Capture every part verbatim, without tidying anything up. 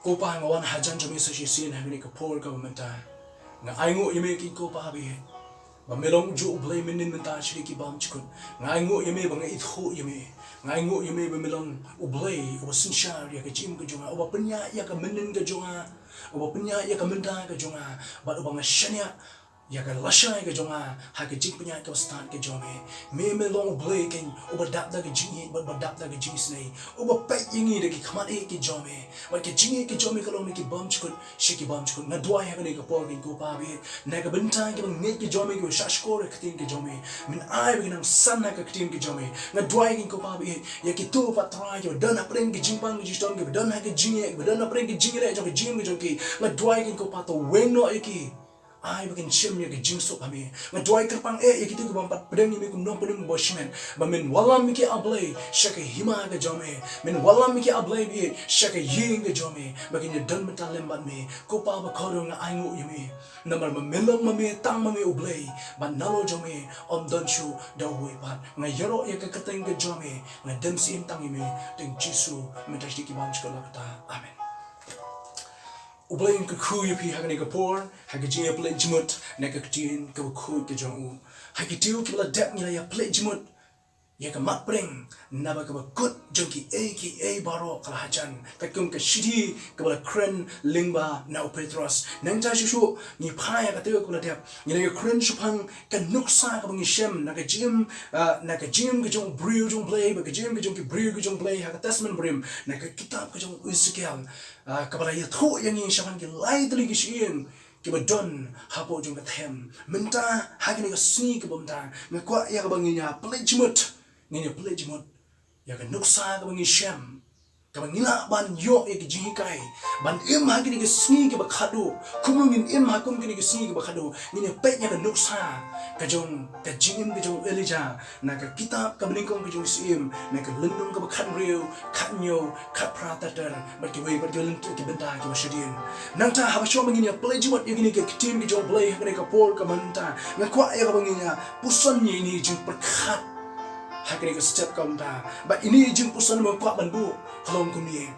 Ko Pa, nga wan hajan jong me sa shisien ha kane ka por kaba mynta. Nga ainguh ïa me ko Pa ba ïeit, ba me long ujuh U Blei mynnin mynta sha ki bymjukut. Nga ainguh ïa me ba nga ithuh ïa me. Nga ainguh ïa me ba me long U Blei uba synshar ïa ka jingim ka jong nga, uba pynïaid ïa ka mynnin ka jong nga, uba pynïaid ïa ka mynta ka jong nga, bad uba nga shaniah ïa ka lashai ka jong nga ha ka jingpynïaid kaba stad ka jong me. Me, me long U Blei keiñ uba dap da ka jingïeit bad uba dap da ka jingisynei, uba peit ïa ngi da ki khmat ïeit ka jong me. Bad ka jingïeit ka jong me ka long na ki bymjukut sha ki bymjukut. Nga duwai ha kane ka por keiñ ko Pa ba ïeit, na ka bynta kiba ngeit ka jong me, kiba shahshkor ïa ka ktien ka jong me, men ai ba kin nang san ha ka ktien ka jong me. Nga duwai keiñ ko Pa ba ïeit ïa kito pat Trai kiba don hapdeng ka jingpang ka jingshitom, kiba don ha ka jingïeit, kiba don hapdeng ka jingïaleh jong ka jingim ka jong ki. Nga duwai keiñ ko Pa, to weng noh ïa ki. Ai ba kin shim ïa ka jingsuk ha me. Nga duwai kyrpang eh ïa kito kiba ym pat pdiang ïa me kum u nongpynim bashimet, ba men wallam ïa ki A Blei sha ka hima ka jong me. Men wallam ïa ki A Blei ba ïeit sha ka ïing ka jong me, ba kin ïadon bynta lem bad me. Ko Pa bakordor, nga ainguh ïa me, namar ba me long ma me, tang ma me U Blei, bad nalor jong me ym don shuh da uwei pat. Nga ïaroh ïa ka kyrteng ka jong me, nga dem syiem tang ïa me, da u Jisu, mynta sha ki bymjukut la katta. Amen. U Blei un kyrkhu ïa phi ha kane ka por ha ka jingïapynleit jingmut na ka ktien kaba khuid ka jong u. Ha ki taïew kiba la dep ngi la ïapynleit jingmut ïa ka mat pdeng naba kaba kut jong kiei kiei baroh ka la hajan, katkum ka shithi kaba la kren lyngba na u Petros. Nangta shuh shuh ngi phai ha ka taïew kaba la dep, ngi la ïakren shaphang ka nuksa kaba ngi shem na ka jingim, ah, na ka jingim ka jong u briew jong u Blei, bad ka jingim ka jong ki briew ki jong u Blei ha ka Testament Barim, na ka kitab ka jong u Esekiel. Ah, kaba la ïathuh ïa ngi shaphang ki lai tylli ki shyieng kiba don hapoh jong ka them. Mynta ha kane ka sngi kaba mynta nga kwah ïa kaba ngin ïapynleit jingmut, ngin ïapynleit jingmut ïa ka nuksa kaba ngi shem, kaba ngi lah ban ïoh ïa ka jinghikai ban im ha kine ki sngi kiba khadduh. Kumno ngin im ha kum kine ki sngi kiba khadduh? Ngin ïa peit ïa ka nuksa ka jong ka jingim ka jong u Elijah na ka kitab Kaba Nyngkong ka jong u Syiem, na ka lynnong kaba khathynriew, khathynñiew, khatphra ter ter bad kiwei pat ki lynnong ki bynta kiba shadien. Nangta haba shwa ba ngin ïa pynleit jingmut ïa kine ki ktien ki jong u Blei ha kane ka por kaba mynta, nga kwah ïa kaba ngin ïa puson ïa ine i jingpyrkhat ha kane ka step kaba mynta. Bad ine i jingpuson ba nga kwah ban buh ka long kumne: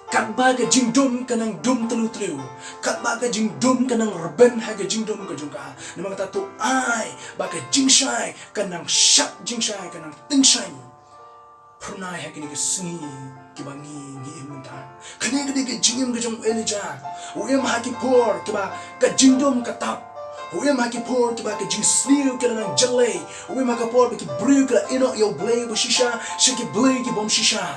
Katba ka jingdum ka nang dum tylli tylli, katba ka jingdum ka nang rben ha ka jingdum ka jong ka, namar kata to ai ba ka jingshai ka nang shad jingshai, ka nang tyngshaiñ. Phyrnai ha kine ki sngi kiba ngi, ngi im mynta. Kane ka dei ka jingim ka jong u Elijah. U im ha ki por kiba ka jingdum ka tap. U im ha ki por kiba ka jingsniew ka la nang jyllei. U im ha ka por ba ki briew ki la ïehnoh ïa u Blei ba shisha sha ki blei ki bym shisha.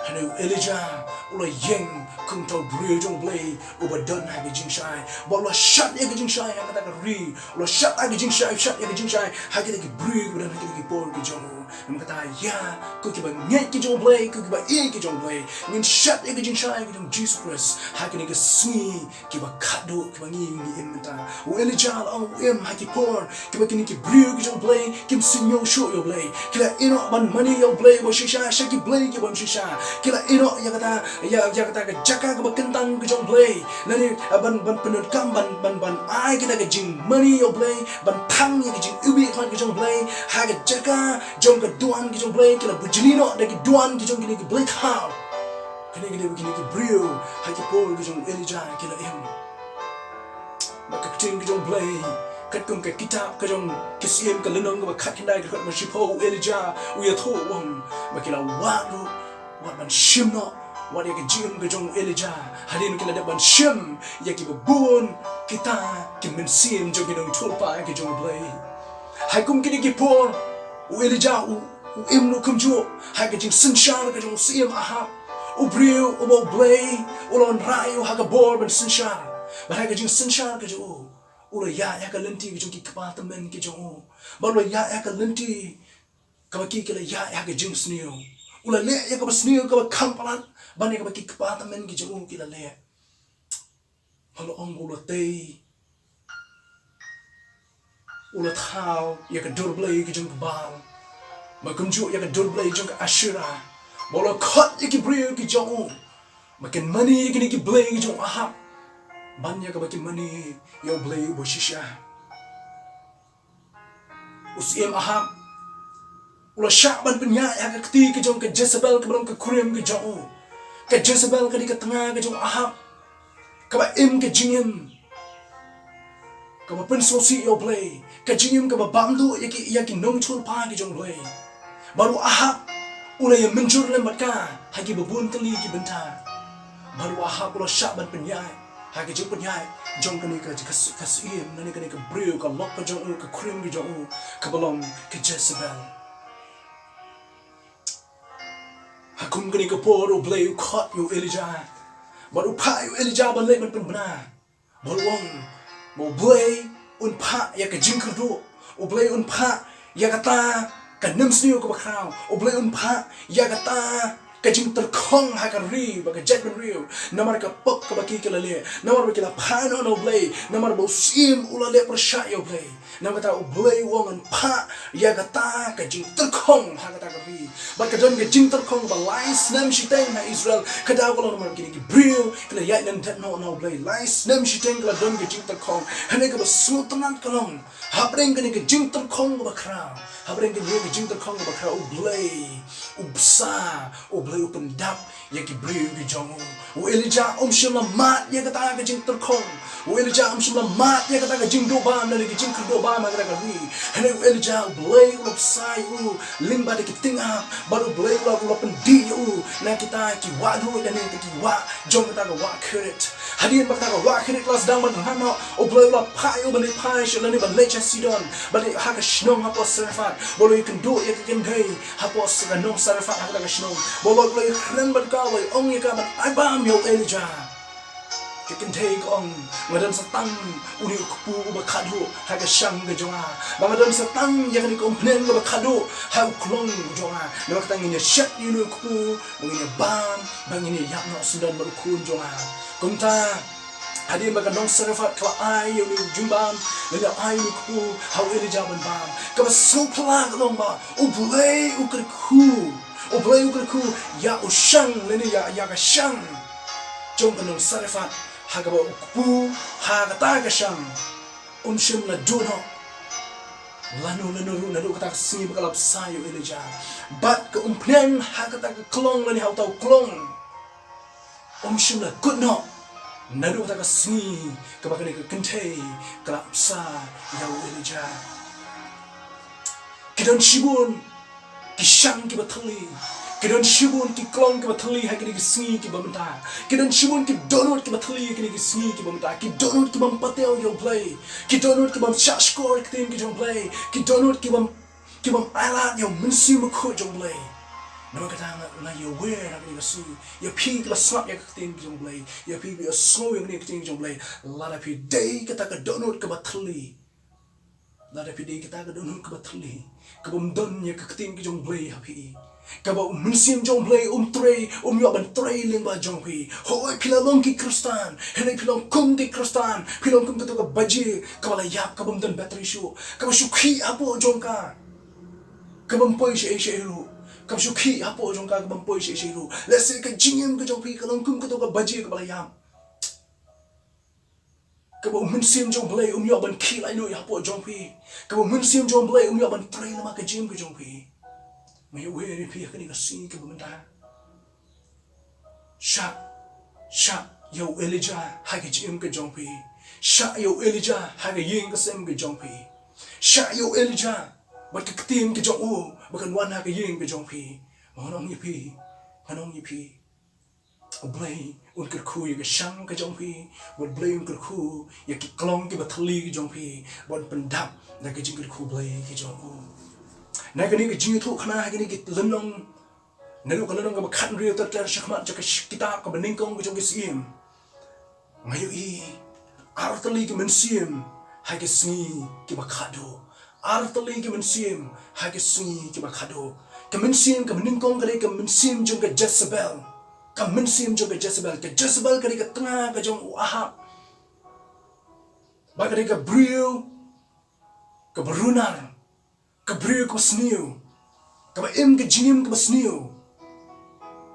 Hynrei u Elijah u la ïeng kum uta u briew jong u Blei uba don ha ka jingshai. Ba u la shad ïa ka jingshai ha kata ka ri. U la shad ha ka jingshai, shad ïa ka jingshai ha kita ki briew kiba don ha kita ki por ki jong u. Namar kata ïa ko kiba ngeit ki jong u Blei, ko kiba ïeit ki jong u Blei, ngin shad ïa ka jingshai ka jong u Jisu Khrist ha kine ki sngi kiba khadduh kiba ngi, ngi im mynta. U Elijah la ong u im ha ki por kiba kine ki briew ki jong u Blei kim sngew shuh ïa u Blei. Ki la ïehnoh ban mane ïa u Blei ba shisha sha ki blei ki bym shisha. Ki la ïehnoh ïa kata, ïa, ïa kata ka jaka kaba kyntang ka jong u Blei. Lane, ah, ban, ban pyndonkam, ban, ban, ban ai kata ka jingmane ïa u Blei, ban thang ïa ka jingiwbih khmat ka jong u Blei ha ka jaka jong ka duwan ka jong u Blei. Ki la bujli noh da ki duwan ki jong kine ki blei thaw. Kine, kine, kine ki briew ha ki por ki jong u Elijah ki la im. Bad ka ktien ka jong u Blei, katkum ka kitab ka jong ki Syiem ka lynnong kaba khatkhyndai ka dkhot ba shiphew, u Elijah u ïathuh u ong ba ki la wad ruh, wad ban shim noh wat ïa ka jingim ka jong u Elijah. Hadien ki la dep ban shim ïa kiba bun kita ki mynsiem jong ki nongïathuhlypa ki jong u Blei. Ha kum kine ki por u Elijah u, u im ruh kumjuh ha ka jingsynshar ka jong u Syiem Ahab, u briew uba u Blei u la wanrah ïa u ha ka bor ban synshar. Bad ha ka jingsynshar ka jong u, u la ïaid ha ka lynti ka jong ki kpa tymmen ki jong u. Bad u la ïaid ha ka lynti kaba ki, ki la ïaid ha ka jingsniew. U la leh ïa kaba sniew kaba kham palat ban ïa kaba ki kpa tymmen ki jong u ki la leh. Bad la ong ba u la tei, u la thaw ïa ka dur blei ka jong ka Baal, bad kumjuh ïa ka dur blei jong ka Asherah. Bad u la khot ïa ki briew ki jong u ba kin mane ïa kine ki blei ki jong u Ahab ban ïa kaba kin mane ïa u Blei uba shisha. U Syiem Ahab u la shah ban pynïaid ha ka kti ka jong ka Jezebel kaba long ka kurim ka jong u. Ka Jezebel ka dei ka tnga ka jong u Ahab, kaba im ka jingim kaba pynsngewsih ïa U Blei, ka jingim kaba bam duh ïa ki, ïa ki nongïathuhlypa ki jong U Blei. Bad u Ahab u la ïa mynjur lem bad ka ha kiba bun tylli ki bynta. Bad u Ahab u la shah ban pynïaid ha ka jingpynïaid jong kane ka, ka, ka syiem, lane kane ka briew, ka lok ka jong u, ka khun ka jong u, kaba long ka Jezebel. Ha kum kane ka por U Blei u khot ïa u Elijah, bad u phah ïa u Elijah ban leit ban pynbna. Bad u ong ba U Blei un phah ïa ka jingkyrduh, U Blei un phah ïa kata ka nemsniew kaba khraw, U Blei un phah ïa kata ka jingtyrkhong ha ka ri bad ka jaitbynriew, namar ka pop kaba ki, ki la leh, namar ba ki la phah noh na U Blei, namar ba u syiem u la leh pyrshah ïa U Blei. Namar kata U Blei u ong un phah ïa kata ka jingtyrkhong ha kata ka ri. Bad ka don ka jingtyrkhong ba lai snem shiteng ha Israel, ka daw ka long namar kine ki briew ki la ïaid lyndet noh na U Blei. Lai snem shiteng ka la don ka jingtyrkhong. Hynrei kaba sngewtynnat ka long, hapdeng kane ka jingtyrkhong kaba khraw, hapdeng kane ka jingtyrkhong kaba khraw, U Blei u bsa, U Blei u pyndap ïa ki briew ki jong u. U Elijah um shym la mad ïa kata ka jingtyrkhong. U Elijah um shym la mad ïa kata ka jingduh bam, lane ka jingkyrduh bam ha kata ka ri. Hynrei u Elijah U Blei u la bsa ïa u lyngba da ki tyngab, bad U Blei u la, u la pyndih ïa u na kita ki wah duh, lane kita ki wah jong kata ka wah Kerith. Hadien ba kata ka wah Kerith ka la sdang ban ngat noh, U Blei u la phah ïa u ban leit phai sha, lane ban leit sha Sidon, ban leit ha ka shnong hapoh Sarefat, bad u la ïakynduh ïa ka kynthei hapoh sa ka nong Sarefat ha kata ka shnong. Bad u la ïakren bad ka, u la ong ïa ka ban ai bam ïa u Elijah. Ka kynthei ka ong, nga don sa tang une u kpu uba khadduh ha ka shang ka jong nga, bad nga don sa tang ïa kane ka umphniang kaba khadduh ha u klong ka jong nga. Namar kata ngin ïa shet ïa une u kpu, bad ngin ïa bam, bad ngin ïa ïap noh syndon bad u khun jong nga. Kumta hadien ba ka nong Sarefat ka la ai ïa une u jingbam, lane ai ïa une u kpu ha u Elijah ban bam, kaba sngewphylla ka long ba U Blei u kyrkhu, U Blei u kyrkhu ïa u shang, lane ïa, ïa ka shang jong ka nong Sarefat, ha kaba u kpu ha kata ka shang um shym la duh noh lano lano ruh naduh kata ka sngi ba ka la bsa ïa u Elijah. Bad ka umphniang ha kata ka klong, lane ha uta u klong, um shym la kut noh naduh kata ka sngi kaba kane ka kynthei ka la bsa ïa u Elijah. Ki don shibun ki shang kiba thylli, ki don shibun ki klong kiba thylli ha kine ki sngi kiba mynta. Ki don shibun ki dohnud kiba thylli ha kine ki sngi kiba mynta. Ki dohnud kibym pateng ïa U Blei, ki dohnud kibym shahshkor ïa ka ktien ka jong U Blei, ki dohnud kibym, kibym ailad ïa u Mynsiem Bakhuid jong U Blei. Namar kata nga, nga ïawer ha kane ka sngi ïa phi kiba sngap ïa ka ktien ka jong U Blei, ïa phi kiba sngew ïa kane ka ktien ka jong U Blei. Lada phi dei kata ka dohnud kaba thylli, lada phi dei kata ka dohnud kaba thylli, kabym don ïa ka ktien ka jong U Blei ha phi, kaba u Mynsiem jong U Blei um trei, um ïoh ban trei lyngba jong phi. Hooid, phi la long ki Khristan, hynrei phi long kum ki Khristan, phi long kum kato ka baje kaba la ïap, kabym don batri shuh, kaba shu khih hapoh jong ka, kabym poi shaei shaei ruh, kaba shu khih hapoh jong ka, kabym poi shaei shaei ruh. Lehse ka jingim ka jong phi ka long kum kato ka baje kaba la ïap, kaba u Mynsiem jong U Blei um ïoh ban khih lait noh hapoh jong phi, kaba u Mynsiem jong U Blei um ïoh ban trei namar ka jingim ka jong phi. Nga ïawer ïa phi ha kane ka sngi kaba mynta. Shah, shah ïa u Elijah ha ka jingim ka jong phi. Shah ïa u Elijah ha ka ïing ka sem ka jong phi. Shah ïa u Elijah bad ka ktien ka jong u ba kan wan ha ka ïing ka jong phi. Ngan ong ïa phi, ngan ong ïa phi, U Blei un kyrkhu ïa ka shang ka jong phi, bad U Blei un kyrkhu ïa ki klong kiba thylli ki jong phi, ban pyndap da ka jingkyrkhu Blei ki jong u. Na kane ka jingïathuhkhana ha kane ka lynnong, naduh ka lynnong kaba khathynriew ter ter shakhmat jong ka sh-, kitab kaba nyngkong ka jong ki Syiem, nga ïohi artylli ki mynsiem ha ki sngi kiba khadduh. Artylli ki mynsiem ha ki sngi kiba khadduh. Ka mynsiem kaba nyngkong ka dei ka mynsiem jong ka Jezebel. Ka mynsiem jong ka Jezebel. Ka Jezebel ka dei ka tnga ka jong u Ahab. Bad ka dei ka briew kaba runar, ka briew kaba sniew, kaba im ka jingim kaba sniew.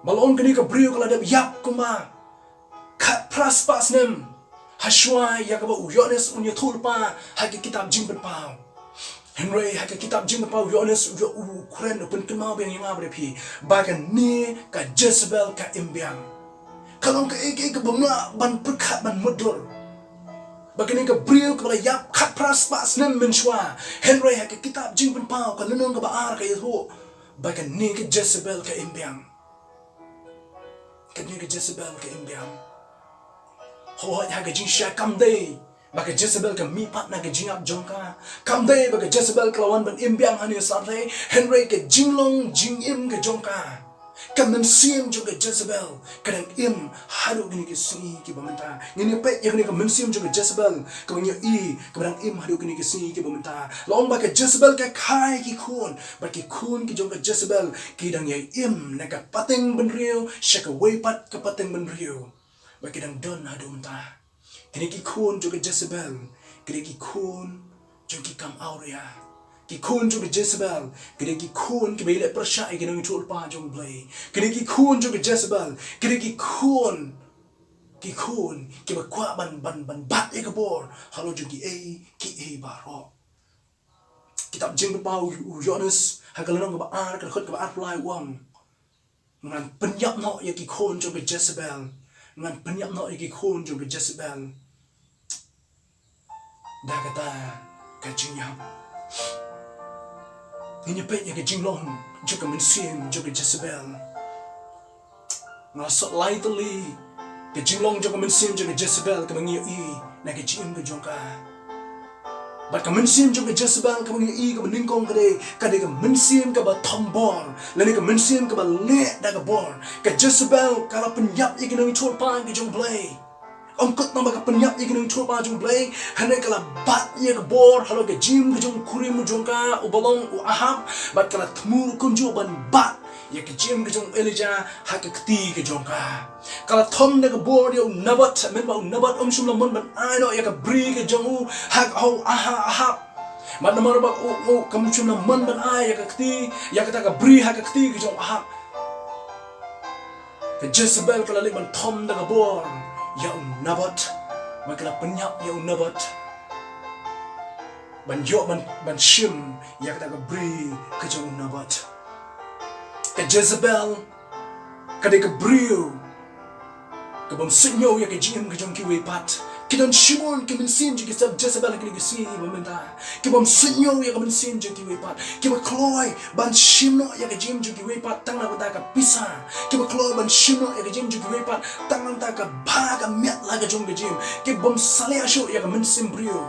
Ba la ong kane ka briew ka la dep ïap kumba khatphra spah snem hashuwa ïa kaba u Ïoannis un ïathuhlypa ha ka kitab Jingpynpaw. Hynrei ha ka kitab Jingpynpaw u Ïoannis u, u kren, u pynkynmaw biang ïa nga bad ïa phi ba kane ka Jezebel ka im biang. Ka long kaei kaei kaba ym lah ban pyrkhat ban mutdur. Ba kane ka briew kaba la ïap khatphra spah snem mynshuwa. Hynrei ha ka kitab Jingpynpaw ka lynnong kaba ar ka ïathuh ba kane ka Jezebel ka im biang. Kane ka Jezebel ka im biang. Hooid, ha ka jingshisha kam dei ba ka Jezebel ka mihpat na ka jingïap jong ka. Kam dei ba ka Jezebel ka la wan ban im biang ha ïing ha sem, hynrei ka jinglong jingim ka jong ka, ka mynsiem jong ka Jezebel ka dang im haduh kine ki sngi kiba mynta. Ngin ïa peit ïa kane ka mynsiem jong ka Jezebel kaba ngi ïohi kaba dang im haduh kine ki sngi kiba mynta. La ong ba ka Jezebel ka kha ïa ki khun, bad ki khun ki jong ka Jezebel ki dang ïai im na ka pateng bynriew sha kawei pat ka pateng bynriew. Ba ki dang don haduh mynta. Kine ki khun jong ka Jezebel ki dei ki khun jong ki kam awria. Ki khun jong ka Jezebel ki dei ki khun kiba ïaleh pyrshah ïa ki nongïathuhlypa jong U Blei. Ki dei ki khun jong ka Jezebel ki dei ki khun, ki khun kiba kwah ban, ban, ban bat ïa ka bor halor jong kiei kiei baroh. Kitab Jingpynpaw u Ïoannis ha ka lynnong kaba ar, ka dkhot kaba arphew lai u ong, ngan pynïap noh ïa ki khun jong ka Jezebel. Ngan pynïap noh ïa ki khun jong ka Jezebel da kata ka jingïap. Ngin ïa peit ïa ka jinglong jong ka mynsiem jong ka Jezebel. Nga la sot lai tylli ka jinglong jong ka mynsiem jong ka Jezebel kaba ngi ïohi na ka jingim ka jong ka. Bad ka mynsiem jong ka Jezebel kaba ngi ïohi kaba nyngkong ka dei, ka dei ka mynsiem kaba thombor, lane ka mynsiem kaba leh da ka bor. Ka Jezebel ka la pynïap ïa ki nongïathuhlypa ki jong U Blei. Ym kut tang ba ka pynïap ïa ki nongïathuhlypa jong U Blei, hynrei ka la bat ïa ka bor halor ka jingim ka jong u kurim jong ka uba long u Ahab, bad ka la thmu kumjuh ban bat ïa ka jingim ka jong u Elijah ha ka kti ka jong ka. Ka la thom da ka bor ïa u Naboth, mynba u Naboth um shym la mon ban ai noh ïa ka bri ka jong u ha ka, ha u Aha-, Ahab. Bad namar ba u, u, kam shym la mon ban ai ïa ka kti, ïa kata ka bri ha ka kti ka jong u Ahab, ka Jezebel ka la leit ban thom da ka bor ïa u Naboth. Bad ka la pynïap ïa u Naboth ban ïoh ban, ban shim ïa kata ka bri ka jong u Naboth. Ka Jezebel ka dei ka briew ka bym suidñiew ïa ka jingim ka jong kiwei pat. Ki don shibun ki mynsiem jong ki Jezebel ha kine ki sngi ba mynta, ki bym suidñiew ïa ka mynsiem jong kiwei pat. Kiba kloi ban shim noh ïa ka jingim jong kiwei pat tang na ka bynta ka pisa. Kiba kloi ban shim noh ïa ka jingim jong kiwei pat tang na ka bynta ka bha ka miat la ka jong ka jingim. Ki bym salia shuh ïa ka mynsiem briew.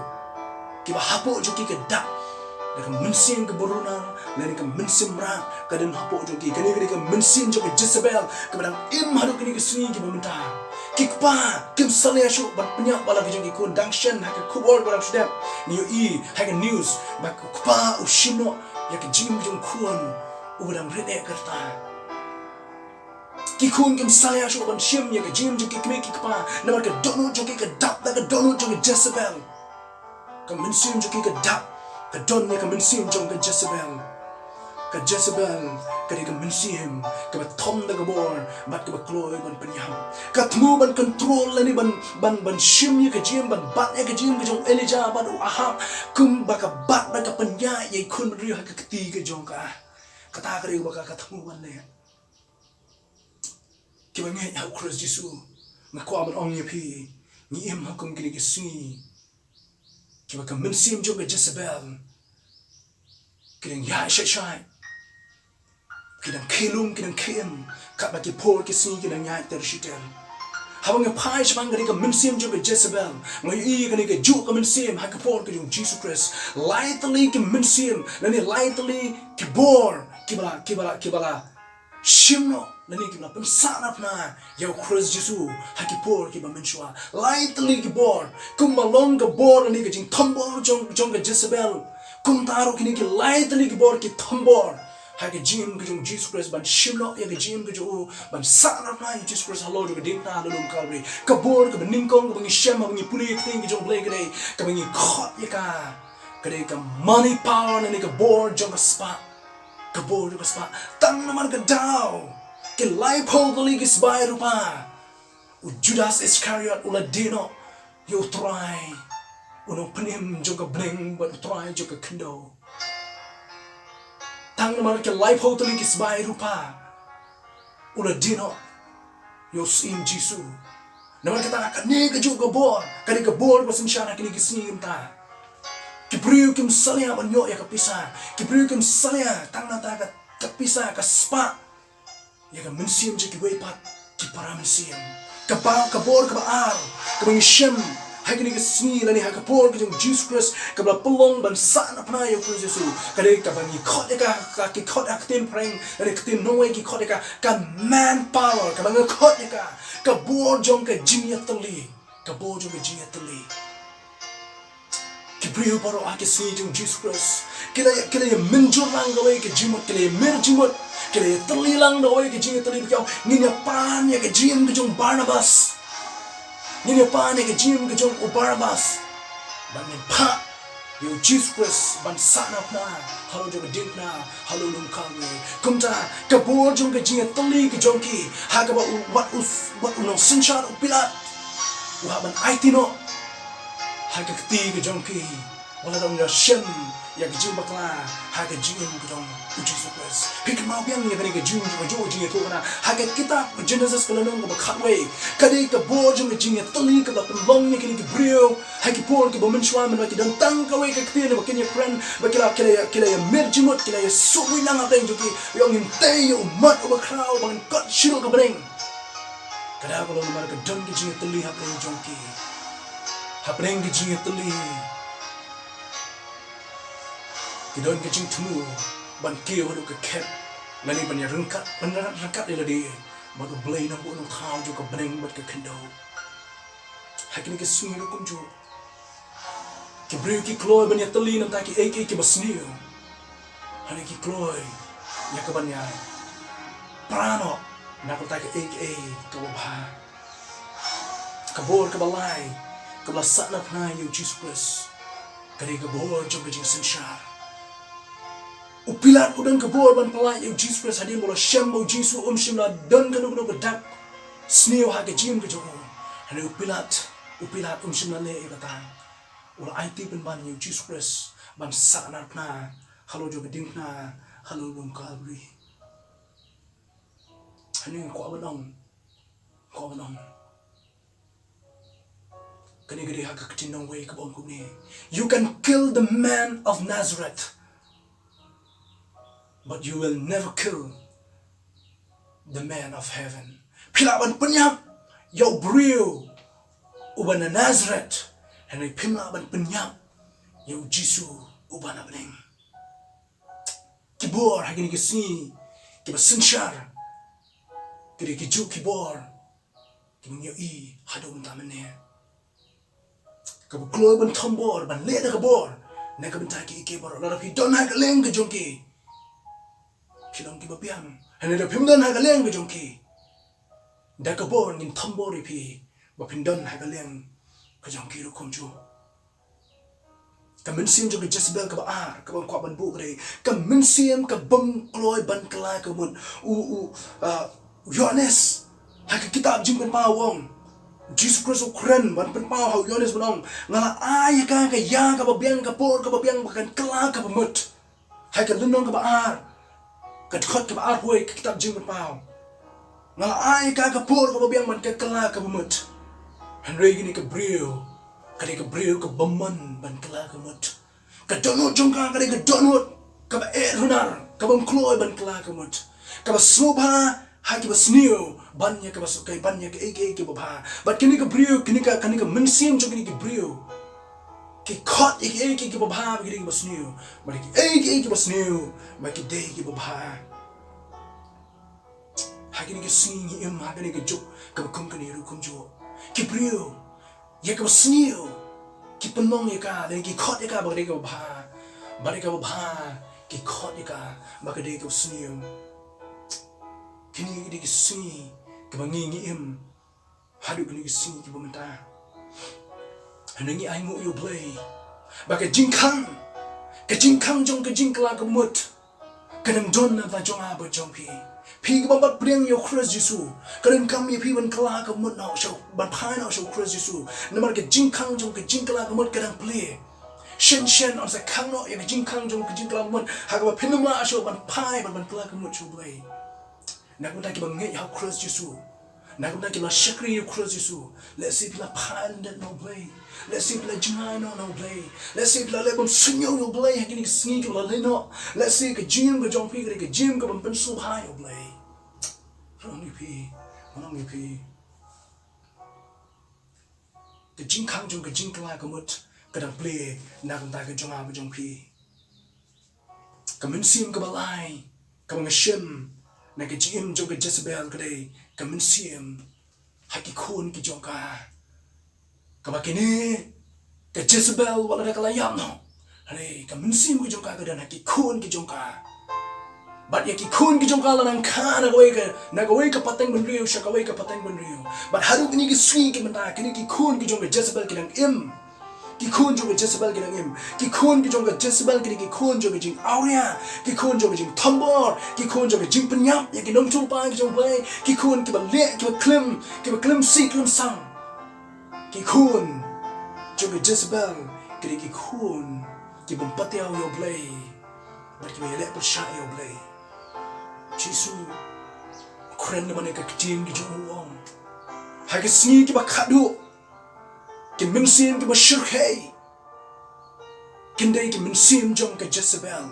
Kiba hapoh jong ki ka dap da ka mynsiem kaba runar, lane ka mynsiem mrad ka don hapoh jong ki. Kane ka dei ka mynsiem jong ka Jezebel kaba dang im haduh kine ki sngi kiba mynta. Ki kpa kim salia shuh ban pynïap bad la ki jong ki khun. Dang shen ha ka khubor ba dang shu dep, ngi ïohi ha ka news ba ka kpa u shim noh ïa ka jingim jong u khun uba dang rit eh ka rta. Ki khun kim salia shuh ban shim ïa ka jingim jong ki kmie ki kpa namar ka dohnud jong ki ka dap da ka dohnud jong ka Jezebel. Ka mynsiem jong ki ka dap, ka don ïa ka mynsiem jong ka Jezebel. Ka Jezebel ka dei ka mynsiem kaba thom da ka bor bad kaba kloi ban pynïap. Ka thmu ban control lane ban, ban, ban shim ïa ka jingim, ban bat ïa ka jingim ka jong u Elijah bad u Ahab, kumba ka bat bad ka pynïaid ïa ki khun briew ha ka kti ka jong ka. Kata ka dei kaba ka, ka thmu ban leh. Kiba ngeit ha u Khrist Jisu, nga kwah ban ong ïa phi, ngi im ha kum kine ki sngi kiba ka mynsiem jong ka Jezebel ki dang ïaid shai shai, ki dang khie lum, ki dang khie im, katba ki por ki sngi ki dang ïaid ter shi ter. Haba nga phai shaphang kane ka mynsiem jong ka Jezebel, nga ïohi kane kajuh ka mynsiem ha ka por ka jong u Jisu Khrist. Lai tylli ki mynsiem lane lai tylli ki bor kiba la, kiba la, kiba la shim noh lane kiba la pynsahnarphna ïa u Khrist Jisu ha ki por kiba mynshuwa. Lai tylli ki bor, kumba long ka bor lane ka jingthombor jong, jong ka Jezebel, kumta ruh kine ki lai tylli ki bor ki thombor ha ka jingim ka jong u Jisu Khrist ban shim noh ïa ka jingim ka jong u, ban sahnarphna ïa u Jisu Khrist halor jong ka diengphna ha lum Kalbari. Ka bor kaba nyngkong kaba ngi shem haba ngi pule ïa ka ktien ka jong u Blei ka dei, kaba ngi khot ïa ka, ka dei ka money power lane ka bor jong ka spah. Ka bor jong ka spah. Tang namar ka daw, ki laiphew tylli ki sbai rupa, u Judas Iskariot u la die noh ïa u Trai, u nongpynim jong ka bneng bad u Trai jong ka khyndew. Tang namar ki laiphew tylli ki sbai rupa, u la die noh Ïa u Syiem Jisu. Namar kata kane kajuh ka bor, kane ka bor ba synshar ha kine ki sngi mynta. Ki briew kim salia ban ïoh ïa ka pisa. Ki briew kim salia tang na kata ka, ka pisa, ka spah. Ïa ka mynsiem jong kiwei pat ki para mynsiem. Kaba, ka bor kaba ar, kaba ngi shem ha kine ki sngi lane ha ka por ka jong u Jisu Khrist, kaba la pynlong ban sahnarphna ïa u Khrist Jisu. Ka dei kaba ngi khot ïa ka, ka, ki khot ha ka ktien phareng lane ka ktien nongwei ki khot ïa ka, ka manpower, kaba ngi khot ïa ka, ka bor jong ka jingïatylli, ka bor jong ka jingïatylli. Ki briew baroh ha ki sngi jong u Jisu Khrist ki la, ki la ïa mynjur lang da kawei ka jingmut, ki la ïa mir jingmut, ki la ïatylli lang da kawei ka jingïatylli, ba ki ong, ngin ïa pan ïa ka jingim ka jong u Barnabas. Ngin ïa pan ïa ka jingim ka jong u Barnabas. Bad ngin phah ïa u Jisu Khrist ban sahnarphna halor jong ka diengphna, halor lum Kalbari. Kumta ka bor jong ka jingïatylli ka jong ki, ha kaba u, wat u, wat u nongsynshar u Pilat u hap ban aiti noh ha ka kti ka jong ki, wat la dang ïa shem ïa ka jingbakla ha ka jingim ka jong u Jisu Khrist. Phi kynmaw biang ïa kane ka jing, ka jing, jingïathuhkhana ha ka kitab Genesis ka lynnong kaba khatwei. Ka dei ka bor jong ka jingïatylli kaba la pynlong ïa kine ki briew ha ki por kiba mynshuwa, mynba ki don tang kawei ka ktien ba kin ïakren, ba ki la, ki la, ki la ïa mir jingmut, ki la ïa suh wei lang hapdeng jong ki, ba ïa ong, ngin tei ïa u mat uba khraw, ba ngin kot shaduh ka bneng. Ka dei ka long namar ka don ka jingïatylli hapdeng jong ki. Hapdeng ka jingïatylli ki don ka jingthmu ban kiew haduh ka khet, lane ban ïa ryngkat, ban ryngkat ïa lade bad U Blei Nongbuh Nongthaw jong ka bneng bad ka khyndew. Ha kine ki sngi ruh kumjuh, ki briew ki kloi ban ïatylli na bynta kiei kiei kiba sniew. Hynrei ki kloi ïa ka ban ïa pra noh na ka bynta kiei kiei kaba bha. Ka bor kaba lai kaba la sahnarphna ïa u Jisu Khrist ka dei ka bor jong ka jingsynshar. U Pilat u don ka bor ban pyllait ïa u Jisu Khrist hadien ba u la shem ba u Jisu um shym la don kano kano ka dak sniew ha ka jingim ka jong u. Hynrei u Pilat, u Pilat um shym la leh ïa kata. U la aiti pynban ïa u Jisu Khrist ban sahnarphna halor jong ka diengphna, halor lum Kalbari. Hynrei nga kwah ban ong, kwah ban ong, kane ka dei ha ka ktien nongwei kaba ong kumne: You can kill the man of Nazareth, but you will never kill the man of heaven. Phi lah ban pynïap ïa u briew uba na Nazareth, hynrei phim lah ban pynïap ïa u Jisu uba na bneng. Ki bor ha kine ki sngi kiba synshar ki dei kijuh ki bor kiba ngi ïohi haduh mynta mynne. Kaba kloi ban thombor, ban leh da ka bor na ka bynta kiei kiei baroh. Lada phi don ha ka liang ka jong ki, phi long kiba biang. Hynrei lada phim don ha ka liang ka jong ki, da ka bor ngin thombor ïa phi ba phin don ha ka liang ka jong ki ruh kumjuh. Ka mynsiem jong ka Jezebel kaba ar kaba nga kwah ban buh ka dei ka mynsiem ka bym kloi ban kylla ka mut. U, u, ah, u Ïoannis ha ka kitab Jingpynpaw u ong, Jisu Khrist u kren ban pynpaw ha u Ïoannis ban ong, nga la ai ïa ka ka ïa kaba biang, ka por kaba biang ba kan kylla kaba mut. Ha ka lynnong kaba ar, ka dkhot kaba arphew wei ka kitab Jingpynpaw, nga la ai ïa ka ka por kaba biang ban kylla kaba mut. Hynrei kane ka briew ka dei ka briew ka bymman ban kylla ka mut. Ka dohnud jong ka ka dei ka dohnud kaba eh runar, ka bym kloi ban kylla ka mut, kaba sngewbha ha kiba sniew ban ïa kaba suk, ban ïa kiei kiei kiba bha. Bad kine ki briew, kine ka, kane ka mynsiem jong kine ki briew ki khot ïa kiei kiei kiba bha ba ki dei kiba sniew, bad ïa kiei kiei kiba sniew ba ki dei kiba bha. Ha kine ki sngi ngi im ha kane ka juk kaba kum kane ruh kumjuh. Ki briew ïa kaba sniew ki pynlong ïa ka, lane ki khot ïa ka ba ka dei kaba bha, bad ïa kaba bha ki khot ïa ka ba ka dei kaba sniew. Kine ki dei ki sngi kaba ngi ngi im haduh kine ki sngi kiba mynta. Hynrei ngi ainguh ïa U Blei ba ka jingkhang, ka jingkhang jong ka jingkylla ka mut ka dang don na bynta jong nga bad jong phi. Phi kiba bat pdiang ïa U Khrist Jisu, ka donkam ïa phi ban kylla ka mut noh sha, ban phai noh sha U Khrist Jisu. Namar ka jingkhang jong ka jingkylla ka mut ka dang plie. Shen shen yn sa khang noh ïa ka jingkhang jong ka jingkylla ka mut ha kaba phin ym lah shuh ban phai ban, ban kylla ka mut sha U Blei. Na ka bynta kiba ngeit ha U Khrist Jisu, Na ka bynta ki ba la shakri ïa u Khrist Jisu, lehse phi la phai lyndet na U Blei. Lehse phi la jngai noh na U Blei. Lehse phi la leh bym suidñiew ïa U Blei ha kine ki sngi kiba la leit noh. Lehse ka jingim ka jong phi ka dei ka jingim kaba ym pynsngewbha ïa U Blei. Nga ong ïa phi, nga ong ïa phi, ka jingkhang jong ka jingkylla ka mut ka dang plie na ka bynta ka jong nga bad jong phi. Ka mynsiem kaba lai kaba nga shim na ka jingim jong ka Jezebel ka dei ka mynsiem ha ki khun ki jong ka. Kaba kine ka Jezebel wat la da ka la ïap noh, hynrei ka mynsiem ka jong ka ka don ha ki khun ki jong ka. Bad ïa ki khun ki jong ka la nang kha na kawei ka, na kawei ka pateng bynriew sha kawei ka pateng bynriew. Bad haduh kine ki sngi ki mynta, kine ki khun ki jong ka Jezebel ki dang im. Ki khun jong ka Jezebel ki dang im. Ki khun ki jong ka Jezebel ki dei ki khun jong ka jingawria, ki khun jong ka jingthombor, ki khun jong ka jingpynïap ïa ki nongïathuhlypa ki jong U Blei, ki khun kiba leh, kiba klim, kiba klim sih klim sang. Ki khun jong ka Jezebel ki dei ki khun ki bym patiaw ïa U Blei bad kiba ïaleh pyrshah ïa U Blei. Jisu u kren namar ka ktien ka jong u, u ong, ha ki sngi kiba khadduh, ki mynsiem kiba shyrkhei kin dei ki mynsiem jong ka Jezebel.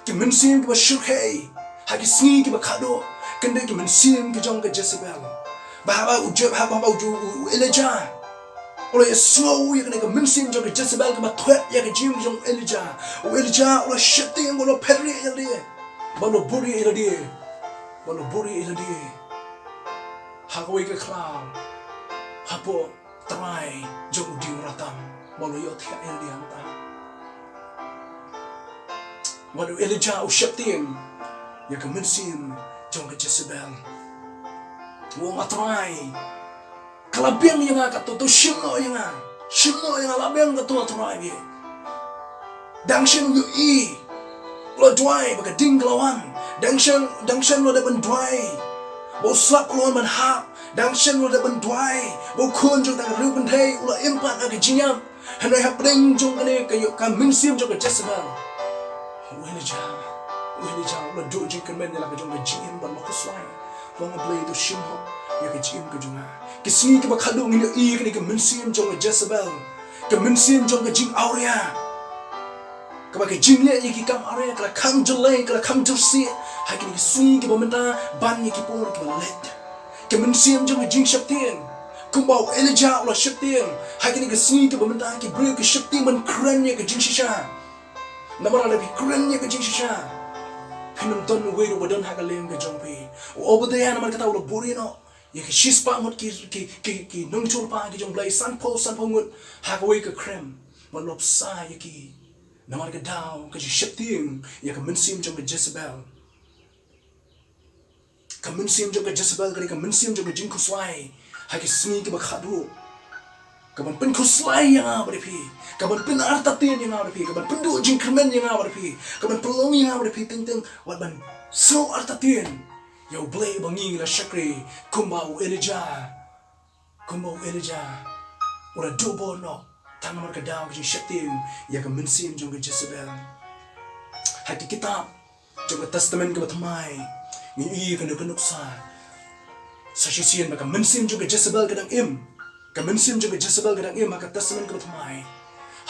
Ki mynsiem kiba shyrkhei ha ki sngi kiba khadduh kin dei ki mynsiem ki jong ka Jezebel. Ba haba u Jeb, haba, haba u, u, u Elijah u la ïasngew ïa kane ka mynsiem jong ka Jezebel kaba thwet ïa ka jingim jong u Elijah, u Elijah u la sheptieng, u la phet rieh ïa lade, ba u la buri ïa lade, ba u la buri ïa lade ha kawei ka khlaw hapoh trai jong u dieng ratang, ba u la ïohthiah ïa lade hangta. Wat u Elijah u sheptieng ïa ka mynsiem jong ka Jezebel. U ong, A Trai, ka la biang ïa nga kato, to shim noh ïa nga, shim noh ïa nga, la biang kato, A Trai, biang. Dang shen u ïohi, u la duwai ba ka ding ka la wan. Dang shen, dang shen u la dep ban duwai ba u slap u la wan ban hap. Dang shen u la dep ban duwai ba u khun jong uta ka riew kynthei u la im pat na ka jingïap. Hynrei hapdeng jong kane ka ïoh ka mynsiem jong ka Jezebel, u Elijah, u Elijah u la duh jingkyrmen ïa la ka jong ka jingim bad u la khuslai. Ong, A Blei, to shim hok ïa ka jingim ka jong nga. Ki sngi kiba khadduh ngin ïohi kane ka mynsiem jong ka Jezebel, ka mynsiem jong ka jingawria, kaba ka jingleh ïa ki kam awria ka la kham jyllei, ka la kham jyllei ha kine ki sngi kiba mynta ban ïa ki por kiba la leit. Ka mynsiem jong ka jingsheptieng, kumba u Elijah u la sheptieng, ha kine ki sngi kiba mynta ki briew ki sheptieng ban kren ïa ka jingshisha. Namar lada phi kren ïa ka jingshisha, phin ym don uwei ruh ba don ha ka liang ka jong phi. U Obadiah namar kata u la buri noh ïa ki shispah ngut ki, ki, ki, ki nongïathuhlypa ki jong U Blei, sanphew, sanphew ngut ha kawei ka krem, bad u la bsa ïa ki. Namar ka daw ka jingsheptieng ïa ka mynsiem jong ka Jezebel. Ka mynsiem jong ka Jezebel ka dei ka mynsiem jong ka jingkhuslai ha ki sngi kiba khadduh. Ka ban pynkhuslai ïa nga bad ïa phi, ka ban pynartatien ïa nga bad ïa phi, ka ban pynduh jingkyrmen ïa nga bad ïa phi, ka ban pynlong ïa nga bad ïa phi teng teng wat ban sngew artatien ïa U Blei ba ngi la shakri, kumba u Elijah, kumba u Elijah u la duh bor noh tang namar ka daw ka jingsheptieng ïa ka mynsiem jong ka Jezebel. Ha ki kitab jong ka Testament kaba Thymmai ngi ïohi ïa kane ka nuksa. Sa shisien ba ka mynsiem jong ka Jezebel ka dang im, ka mynsiem jong ka Jezebel ka dang im ha ka Testament kaba Thymmai.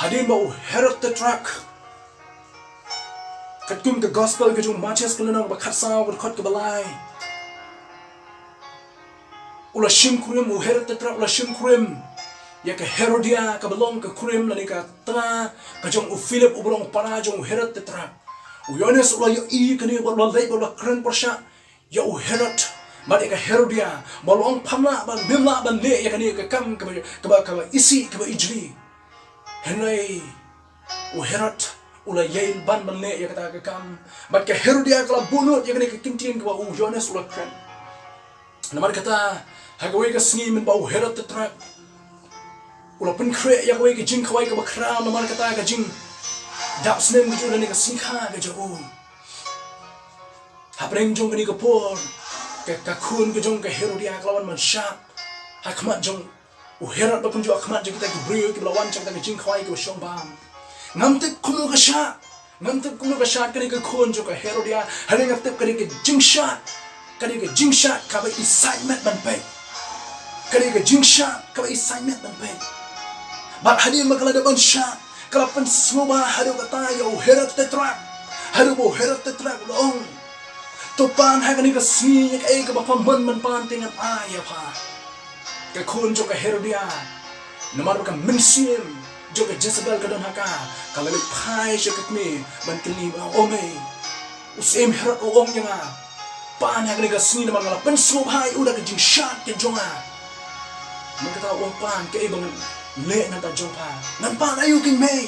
Hadien ba u Herod Tetrarch, katkum ka Gospel ka jong u Mathaios ka lynnong ba khatsaw, ka dkhot kaba lai, u la shim kurim, u Herod Tetrarch u la shim kurim ïa ka Herodia kaba long ka kurim lane ka tnga ka jong u Philip uba long u para jong u Herod Tetrarch. U Ïoannis u la ïohi ïa kane bad u la leit bad u la kren pyrshah ïa u Herod bad ïa ka Herodia ba u la ong, pham lah bad mem lah ban leh ïa kane ka kam kaba, kaba, kaba isih, kaba ijli. Hynrei u Herod u la ïai ban ban leh ïa kata ka kam, bad ka Herodia ka la buh nud ïa kane ka ktien kaba u Ïoannis u la kren. Namar kata, ha kawei ka sngi mynba u Herod Tetrarch u la pynkhreh ïa kawei ka jingkhawai kaba khraw namar kata ka jingdap snem ka jong u lane ka sngi kha ka jong u, hapdeng jong kane ka por, ka, ka khun ka jong ka Herodia ka la wan ban shad ha khmat jong u Herod, bad kumjuh ha khmat jong kita ki briew kiba la wan sha kata ka jingkhawai kaba shong bam. Ngam tip kumno ka shad, ngam tip kumno ka shad kane ka khun jong ka Herodia, hynrei nga tip kane ka jingshad, kane ka jingshad kaba i sait met ban peit. Kane ka jingshad kaba i saiñ met ban peit. Bad hadien ba ka la dep ban shad, ka la pynsngewbha haduh katta ïa u Herod Tetrak. Haduh ba u Herod Tetrak u la ong, to pan ha kane ka sngi ïa kaei kaba pha mon ban pan te ngan ai ïa pha. Ka khun jong ka Herodia, namar ba ka mynsiem jong ka Jezebel ka don ha ka, ka la leit phai sha ka kmie ban kylli ba, o mei, u syiem Herod u ong ïa nga, pan ha kane ka sngi namar nga la pynsngewbha ïa u da ka jingshad ka jong nga. Namar kata u ong pan kaei ba ngan leh na ka jong pha. Ngan pan aïu keiñ mei?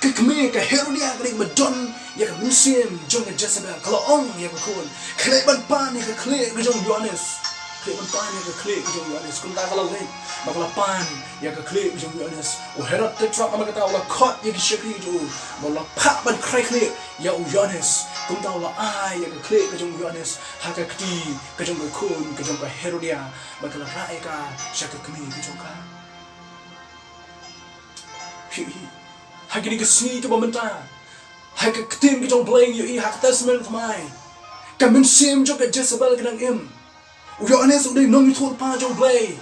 Ka kmie ka Herodia ka dei ba don ïa ka mynsiem jong ka Jezebel, ka la ong ïa ka khun, khie ban pan ïa ka khlieh ka jong u Ïoannis. Khie ban pan ïa ka khlieh ka jong u Ïoannis. Kumta ka la leit bad ka la pan ïa ka khlieh ka jong u Ïoannis. U Herod Tetrak namar kata u la khot ïa ki shakri jong u bad u la phah ban krai khlieh ïa u Ïoannis. Kumta u la ai ïa ka khlieh ka jong u Ïoannis ha ka kti ka jong ka khun ka jong ka Herodia bad ka la rah ïa ka sha ka kmie ka jong ka. Phi ïohi, ha kine ki sngi kiba mynta, ha ka ktien ka jong U Blei ngi ïohi ha ka Testament Thymmai, ka mynsiem jong ka Jezebel ka dang im. U Ïoannis u dei nongïathuhlypa jong U Blei,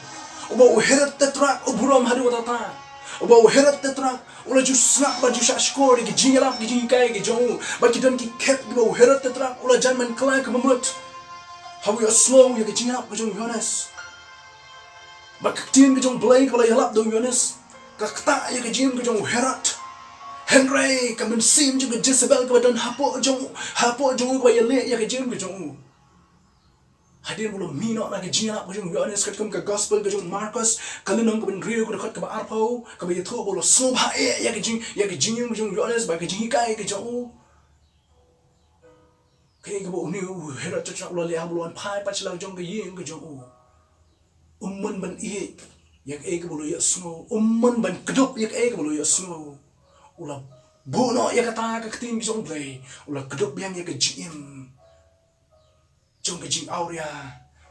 uba u Herod Tetrak u burom haduh katta katta, uba u Herod Tetrak u la ju sngap bad ju shahshkor ïa ki jingïalap ki jinghikai ki jong u, bad ki don ki khep kiba u Herod Tetrak u la jan ban kylla kaba mut haba u ïohsngew ïa ki jingïalap ki jong u Ïoannis. Bad ka ktien ka jong U Blei kaba la ïalap da u Ïoannis ka ktah ïa ka jingim ka jong u Herod. Hynrei ka mynsiem jong ka Jezebel kaba don hapoh jong, hapoh jong u kaba ïaleh ïa ka jingim ka jong u. Hadien ba u la mih noh na ka jingïalap ka jong u Ïoannis, katkum ka Gospel ka jong u Markos, ka lynnong kaba hynriew, ka dkhot kaba arphew, kaba ïathuh ba u la sngewbha eh ïa ka jing, ïa ka jingim ka jong u Ïoannis bad ka jinghikai ka jong u. Kaei kaba une u Herod Tetrak u la leh haba u la wan phai pat sha la ka jong ka ïing ka jong u? Um mon ban ïeit ïa kaei kaba u la ïohsngew, um mon ban kdup ïa kaei kaba u la ïohsngew. U la buh noh ïa kata ka ktien ka jong U Blei, u la kdup biang ïa ka jingim jong ka jingawria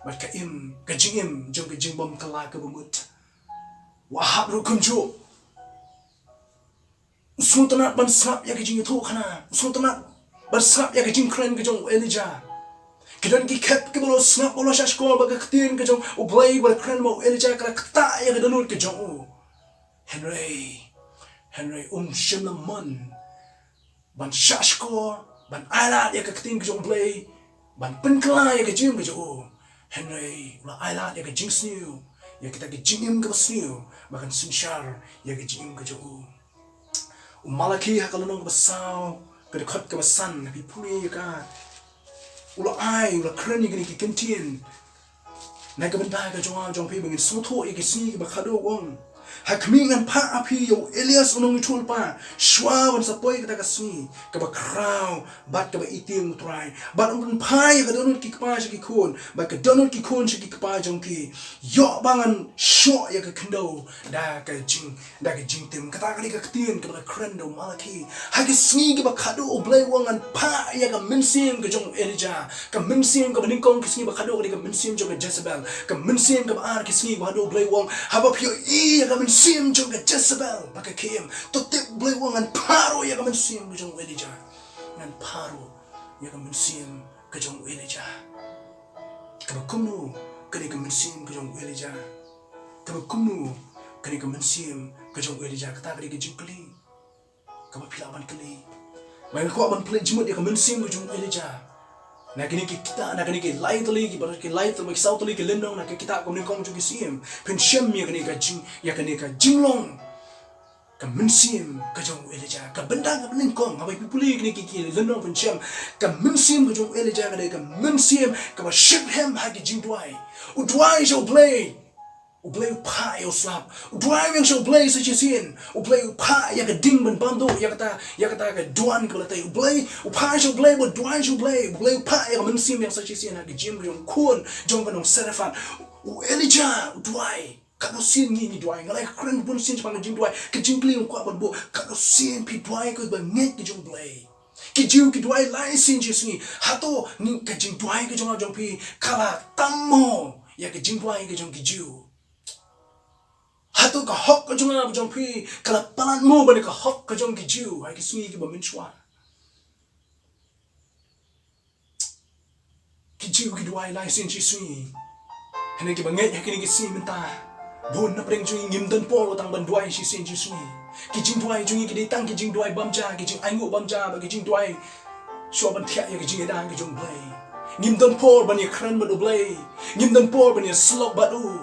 bad ka im, ka jingim jong ka jingbym kylla kaba mut. U Ahab ruh kumjuh. U sngewtynnat ban sngap ïa ka jingïathuhkhana, u sngewtynnat ban sngap ïa ka jingkren ka jong u Elijah. Ki don ki khep kiba la sngap, ba la shahshkor bad ka ktien ka jong U Blei ba la kren ba u Elijah ka la ktah ïa ka dohnud ka jong u. Hynrei, hynrei um shym la mon ban shahshkor, ban ailad ïa ka ktien ka jong U Blei, ban pynkylla ïa ka jingim ka jong u. Hynrei u la ailad ïa ka jingsniew, ïa kata ka jingim kaba sniew ba kan synshar ïa ka jingim ka jong u. U Malaki ha ka lynnong kaba saw, ka dkhot kaba san, phi pule ïa ka. U la ai, u la kren ïa kine ki kyntien na ka bynta ka jong nga jong phi ba ngin sngewthuh ïa ki sngi kiba khadduh, u ong, ha khmih, ngan phah ha phi ïa u Elias u nongïathuhlypa shuwa ban sa poi kata ka sngi kaba khraw bad kaba i tieng U Trai. Bad un pynphai ïa ka dohnud ki kpa sha ki khun, bad ka dohnud ki khun sha ki kpa jong ki, ïoh ba ngan shoh ïa ka khyndew da ka jing da ka jingtim. Kata ka dei ka ktien kaba la kren da u Malaki. Ha ki sngi kiba khadduh U Blei u ong, ngan phah ïa ka mynsiem ka jong u Elijah. Ka mynsiem kaba nyngkong ki sngi ba khadduh ka dei ka mynsiem jong ka Jezebel. Ka mynsiem kaba ar ki sngi ba khadduh U Blei u ong, haba phi ïohi ïa ka mynsiem jong ka Jezebel ba ka khie im, to tip U Blei u ong, ngan phah ruh ïa ka mynsiem ka jong u Elijah. Ngan phah ruh ïa ka mynsiem ka jong u Elijah. Kaba kumno ka dei ka mynsiem ka jong u Elijah? Kaba kumno ka dei ka mynsiem ka jong u Elijah? Kata ka dei ka jingkylli kaba phi lah ban kylli. Ba nga kwah ban pynleit jingmut ïa ka mynsiem ka jong u Elijah na kine ki kitab, na kine ki lai tylli ki, ba ki lai tylli, ba ki saw tylli ki lynnong na ki kitab kaba nyngkong jong ki Syiem. Pynshem ïa kane ka jing, ïa kane ka jinglong ka mynsiem ka jong u Elijah. Ka bynta kaba nyngkong, haba phi pule kine ki, ki lynnong, pynshem ka mynsiem ka jong u Elijah ka dei ka mynsiem kaba shitrhem ha ki jingduwai. U duwai sha U Blei, U Blei u phah ïa u slap. U duwai biang sha U Blei sa shisien, U Blei u phah ïa ka ding ban bam duh ïa kata, ïa kata ka duwan kaba la tei. U Blei u phah sha U Blei, ba duwai sha U Blei, U Blei u phah ïa ka mynsiem biang sa shisien ha ka jingim ka jong u khun jong ka nong Sarephath. U Elijah u duwai. Katno sien ngi, ngi duwai? Nga la kren bun sien shaphang ka jingduwai. Ka jingkylli nga kwah ban buh, katno sien phi duwai, ko ba ngeit ka jong U Blei? Ki Jiw ki duwai lai sien shi sngi. Hato ngi, ka jingduwai ka jong nga jong phi ka la tam mo ïa ka jingduwai ka jong ki Jiw? Hato ka hok ka jong nga jong phi ka la palat mo ban ïa ka hok ka jong ki Jiw ha ki sngi kiba mynshuwa? Ki Jiw ki duwai lai sien shi sngi. Hynrei kiba ngeit ha kine ki sngi mynta, bun na pdeng jong ngi ngim don por tang ban duwai shisien shisngi. Ki jingduwai jong ngi ki dei tang ki jingduwai bam ja, ki jingainguh bam ja, bad ki jingduwai shuwa ban thiah ïa ki jingïada ki jong U Blei. Ngim don por ban ïakren bad U Blei. Ngim don por ban ïasyllok bad u.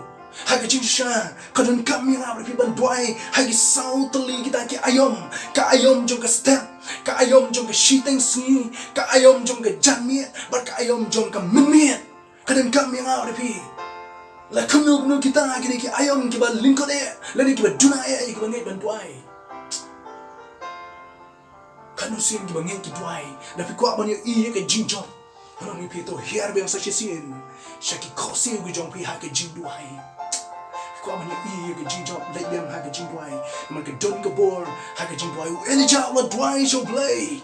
Ha ka jingshisha, ka donkam ïa nga bad phi ban duwai ha ki saw tylli kita ki aïom. Ka aïom jong ka step, ka aïom jong ka shiteng sngi, ka aïom jong ka janmiet, bad ka aïom jong ka mynmiet. Ka donkam ïa nga bad phi. La kumno kumno kita kine ki aïom kiba lyngkot eh, lane kiba duna eh, kiba ngeit ban duwai. Katno sien kiba ngeit ki duwai, lada phi kwah ban ïohi ïa ka jingjop, nga ong ïa phi to hiar biang sa shisien sha ki khohsiew ki jong phi ha ka jingduwai. Phi kwah ban ïohi ïa ka jingjop, leit biang ha ka jingduwai. Namar ka don ka bor ha ka jingduwai. U Elijah u la duwai sha U Blei.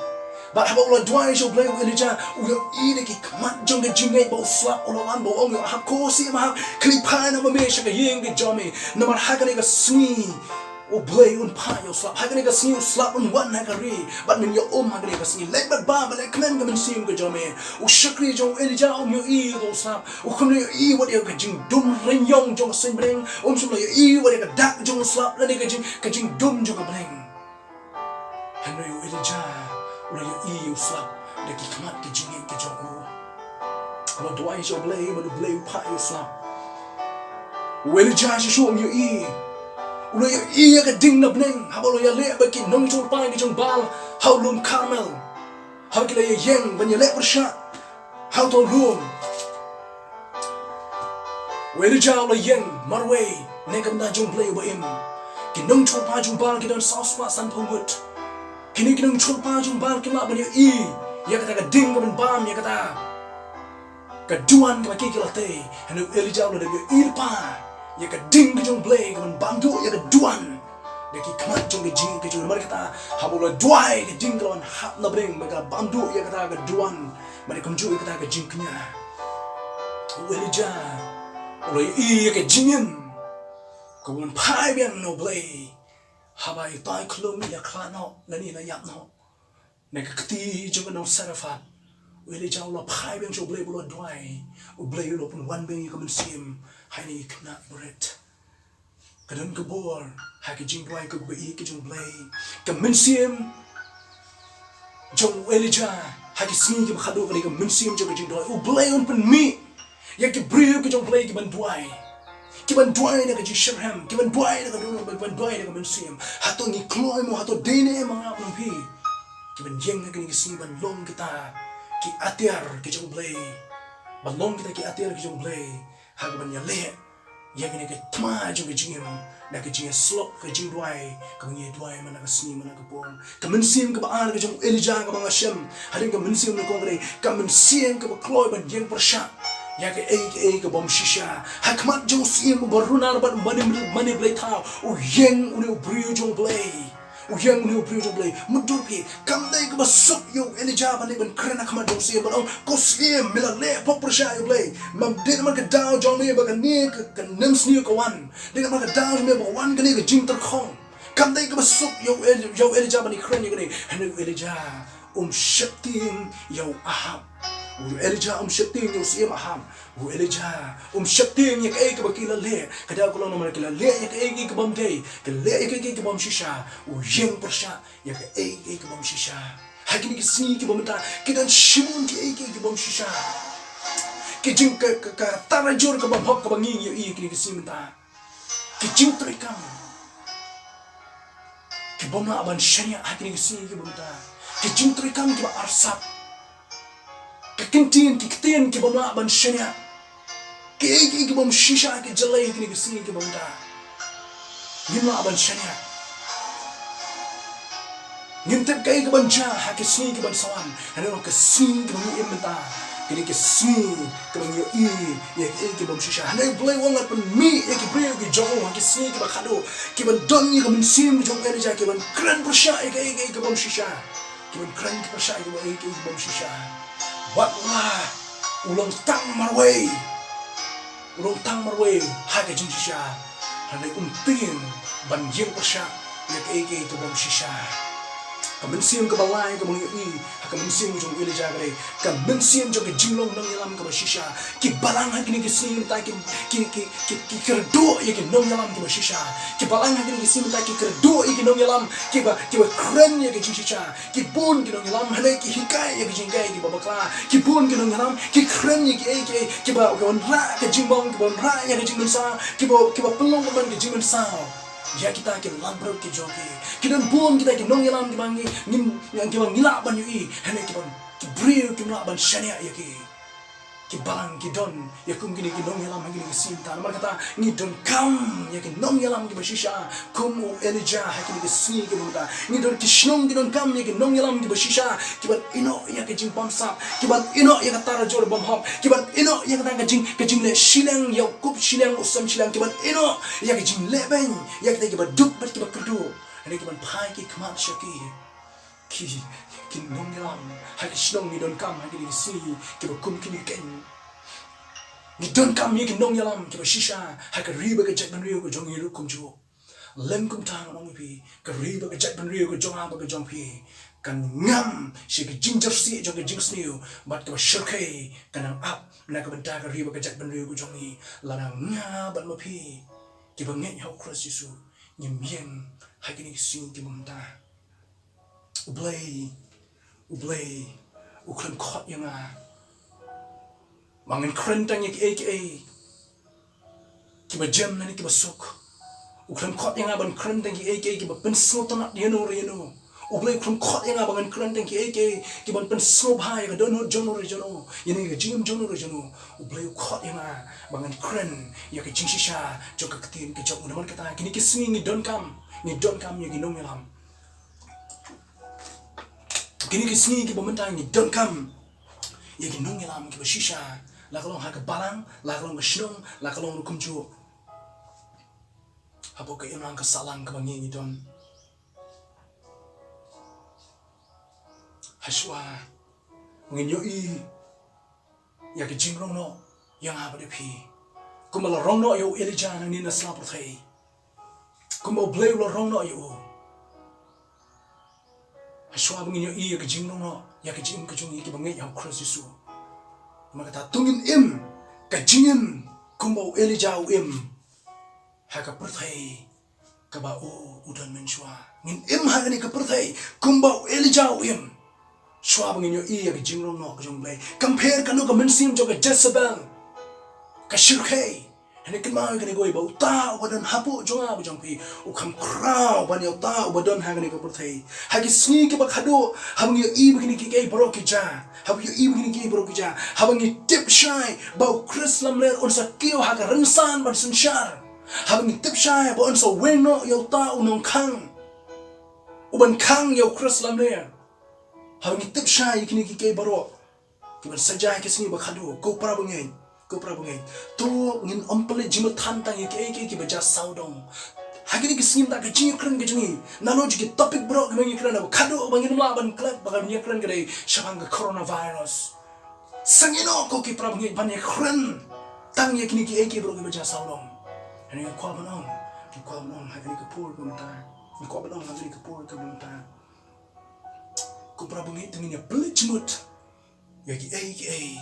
Bad haba u la duwai sha U Blei u Elijah, u ïohi da ki khmat jong ka jingngeit ba u slap, u la wan bad u ong ïa u Ahab, ko siem Ahab, khie phai noh ma me sha ka ïing ka jong me. Namar ha kane ka sngi U Blei un phah ïa u slap. Ha kane ka sngi u slap un wan ha ka ri. Bad men ïa um ha kane ka sngi. Leit bad bam, bad leh kmen ka mynsiem ka jong me. U shakri jong u Elijah um ïohi ïa u slap. U khlem ïohi wat ïa ka jingdum rynïong jong ka suiñ bneng. Um shym la ïohi wat ïa ka dak jong u slap lane ka jing, ka jingdum jong ka bneng. Hynrei u Elijah u la ïohi ïa u slap da ki khmat ka jingngeit ka jong u. U la duwai sha U Blei bad U Blei u phah ïa u slap. U Elijah shisha um ïohi. U la ïohi ïa ka ding na bneng haba u la ïaleh bad ki nongshun pa ki jong Baal ha u lum Karmel. Haba ki la ïeng ban ïaleh pyrshah ha uto u lum, u Elijah u la ïeng marwei na ka bynta jong U Blei uba im. Ki nongshun pa jong Baal ki don saw spah sanphew ngut. Kine ki nongshun pa jong Baal kim lah ban ïohi ïa kata ka ding kaban bam ïa kata ka duwan kaba ki, ki la tei. Hynrei u Elijah u la dep ïohi lypa ïa ka ding ka jong U Blei kaban bam duh ïa ka duwan da ki khmat jong ka jingngeit ka jong u. Namar kata haba u la duwai ka ding ka la wan hap na bneng bad ka la bam duh ïa kata ka duwan bad kumjuh ïa kata ka jingkñia. U Elijah u la ïohi ïa ka jingim kaban phai biang na U Blei haba itai khlum i la khlad noh lane i la ïap noh na ka kti jong ka nong Sarephath. U Elijah u la phai biang sha U Blei bad u la duwai. U Blei u la pynwan biang ïa ka mynsiem ha ine i khynnah barit. Ka don ka bor ha ka jingduwai kaba ïeit ka jong U Blei. Ka mynsiem jong u Elijah ha ki sngi kiba khadduh ka dei ka mynsiem jong ka jingduwai. U Blei un pynmih ïa ki briew ki jong U Blei kiban duwai. Kiban duwai na ka jingshitrhem, kiban duwai na ka dohnud, kiban duwai na ka mynsiem. Hato ngi kloi mo, hato dei ne em ma nga ma phi kiban ïeng ha kine ki sngi ban long kita ki atiar ki jong U Blei. Ban long kita ki atiar ki jong U Blei ha kaban ïaleh ïa kane ka thma jong ka jingim, na ka jingïasyllok, ka jingduwai kaba ngi duwai man la ka sngi man la ka por. Ka mynsiem kaba ar ka jong u Elijah kaba nga shem hadien ka mynsiem nyngkong ka dei ka mynsiem kaba kloi ban ïeng pyrshah ïa kaei kaei ka bym shisha. Ha khmat jong u syiem uba runar bad u mane, mane blei thaw, u ïeng une u briew jong U Blei. U ïeng une u briew jong U Blei. Mutdur phi, kam dei kaba suk ïa u Elijah ban leit ban kren ha khmat jong u syiem ban ong, ko syiem, me la leh pop pyrshah ïa U Blei. Ym dei namar ka daw jong me ba kane ka, ka nemsniew ka wan. Dei namar ka daw jong me ba wan kane ka jingtyrkhong. Kam dei kaba suk ïa u Eli-, ïa u Elijah ban ïakren ïa kane. Hynrei u Elijah um sheptieng ïa u Ahab. U Elijah um sheptieng ïa u syiem Ahab. U Elijah um sheptieng ïa kaei kaba ki la leh. Ka daw ka long namar ki la leh ïa kaei kaei ka bym dei. Ki leh ïa kaei kaei ka bym shisha. U ïeng pyrshah ïa kaei kaei ka bym shisha. Ha kine ki sngi kiba mynta ki don shibun kiei kiei ki bym shisha. Ki jing ka, ka, ka tarajur ka bym hok kaba ngi ïohi ha kine ki sngi mynta. Ki jingtrei kam ki bym lah ban shaniah ha kine ki sngi kiba mynta. Ki jingtrei kam kiba arsap. Ki ktien, ki ktien ki bym lah ban shaniah. Kiei kiei ki bym shisha ki jyllei ha kine ki sngi kiba mynta. Ngim lah ban shaniah. Ngim tip kaei kaban jia ha ki sngi kiban sa wan. Hynrei ka sngi kaba ngi im mynta ka dei ka sngi kaba ngi ïohi ïa kiei ki bym shisha. Hynrei U Blei u ong ngan pynmih ïa ki briew ki jong u ha ki sngi kiba khadduh, kiban don ïa ka mynsiem jong u Elijah, kiban kren pyrshah ïa kiei kiei ki bym shisha. Kiban kren pyrshah ïa kiei kiei ki bym shisha. Wat la u long tang marwei. U long tang marwei ha ka jingshisha. Hynrei um tieng ban ïeng pyrshah ïa kiei kiei ki bym shisha. Ka mynsiem kaba lai kaba ngi ïohi ha ka mynsiem jong u Elijah ka dei ka mynsiem jong ka jinglong nongïalam kaba shisha. Ki balang ha kine ki sngi mynta ki, ki, ki, ki, ki kyrduh ïa ki nongïalam kiba shisha. Ki balang ha kine ki sngi mynta ki kyrduh ïa ki nongïalam kiba, kiba kren ïa ka jingshisha. Ki bun ki nongïalam hynrei ki hikai ïa ka jinghikai kiba bakla. Ki bun ki nongïalam ki kren ïa kiei kiei kiba, kiba wanrah ka jingbam, kiba wanrah ïa ka jingmynsaw, kiba, kiba pynlong ban ka jingmynsaw ïa kita ki langbrot ki jong ki. Ki don bun kita ki nongïalam kiba ngi, ngim, kiba ngi lah ban ïohi hynrei kiba, ki briew kim lah ban shaniah ïa ki. Ki balang ki don ïa kum kine ki nongïalam ha kine ki sngi mynta. Namar kata ngi donkam ïa ki nongïalam kiba shisha kum u Elijah ha kine ki sngi kiba mynta. Ngi don ki shnong ki donkam ïa ki nongïalam kiba shisha kiban ïehnoh ïa ka jingbamsap, kiban ïehnoh ïa ka tarajur bymhok, kiban ïehnoh ïa kata ka jing, ka jingleh shiliang ïa u kup shiliang u sem shiliang, kiban ïehnoh ïa ka jingleh beiñ ïa kita kiba duk bad kiba kyrduh. Hynrei kiban phai ki khmat sha ki. Ki, ki nongïalam ha ki shnong ngi donkam ha kine ki sngi kiba kum kine keiñ. Ngi donkam ïa ki nongïalam kiba shisha ha ka ri bad ka jaitbynriew ka jong ngi ruh kumjuh. Lym kumta ngan ong ïa phi, ka ri bad ka jaitbynriew ka jong nga bad ka jong phi kan ngam sha ka jingjyrsieh jong ka jingsniew bad kaba shyrkhei ka nang ap na ka bynta ka ri bad ka jaitbynriew ka jong ngi. Lada nga bad ma phi kiba ngeit ha u Khrist Jisu ngim ïeng ha kine ki sngi kiba mynta, U Blei, U Blei u khlem khot ïa nga ba ngan kren tang ïa kiei kiei kiba jem lane kiba suk. U khlem khot ïa nga ban kren tang kiei kiei kiba pynsngewtynnat ïano re ïano. U Blei u khlem khot ïa nga ba ngan kren tang kiei kiei kiban pynsngewbha ïa ka dohnud jong no re jong no, ïa ka jingim jong no re jong no. U Blei u khot ïa nga ba ngan kren ïa ka jingshisha jong ka ktien ka jong u. Namar kata kine ki sngi ngi donkam, ngi donkam ïa ki nongïalam. Kine ki sngi kiba mynta ngi donkam ïa ki nongïalam kiba shisha, la ka long ha ka balang, la ka long ka shnong, la ka long ruh kumjuh hapoh ka imlang ka sahlang kaba ngi, ngi don. Hashwa ngin ïohi ïa ka jingrong noh ïa nga bad ïa phi, kumba la rong noh ïa u Elijah nangne na sla pyrthei, kumba U Blei u la rong noh ïa u. Hashwa ba ngin ïohi ïa ka jingrong noh ïa ka jingim ka jong ngi kiba ngeit ha u Khrist Jisu. Namar kata to ngin im ka jingim kumba u Elijah u im ha ka pyrthei kaba u, u don mynshuwa. Ngin im ha kane ka pyrthei kumba u Elijah u im. Shuwa ba ngin ïohi ïa ka jingrong noh ka jong U Blei, kam pher kano ka mynsiem jong ka Jezebel ka shyrkhei. Hynrei kynmaw ïa kane kawei, ba uta uba don hapoh jong nga bad jong phi u kham khraw ban ïa uta uba don ha kane ka pyrthei. Ha ki sngi kiba khadduh, haba ngi ïohi ba kine kiei kiei baroh ki jia, haba ngi ïohi ba kine kiei kiei baroh ki jia, haba ngi tip shai ba u Khrist lamler un sa kiew ha ka rynsan ban synshar, haba ngi tip shai ba un sa weng noh ïa uta u nongkhang uban khang ïa u Khrist lamler, haba ngi tip shai ïa kine kiei kiei baroh kiban sa jia ha ki sngi ba khadduh, ko para bangeit, ko para bangeit, to ngin ym pynleit jingmut than tang ïa kiei kiei kiba jia sawdong. Ha kine ki sngi mynta ka jingïakren ka jong ngi, nalor jong ki topic baroh kiba ngi kren, ba khadduh ba ngin ym lah ban klet ba kan ïakren ka dei shaphang ka coronavirus. Sngewbha noh ko ki para bangeit ban ïakren tang ïa kine kiei kiei baroh kiba jia sawdong. Hynrei nga kwah ban ong, nga kwah ban ong ha kane ka por kaba mynta, nga kwah ban ong ha kane ka por kaba mynta, ko para bangeit, to ngin ïa pynleit jingmut ïa kiei kiei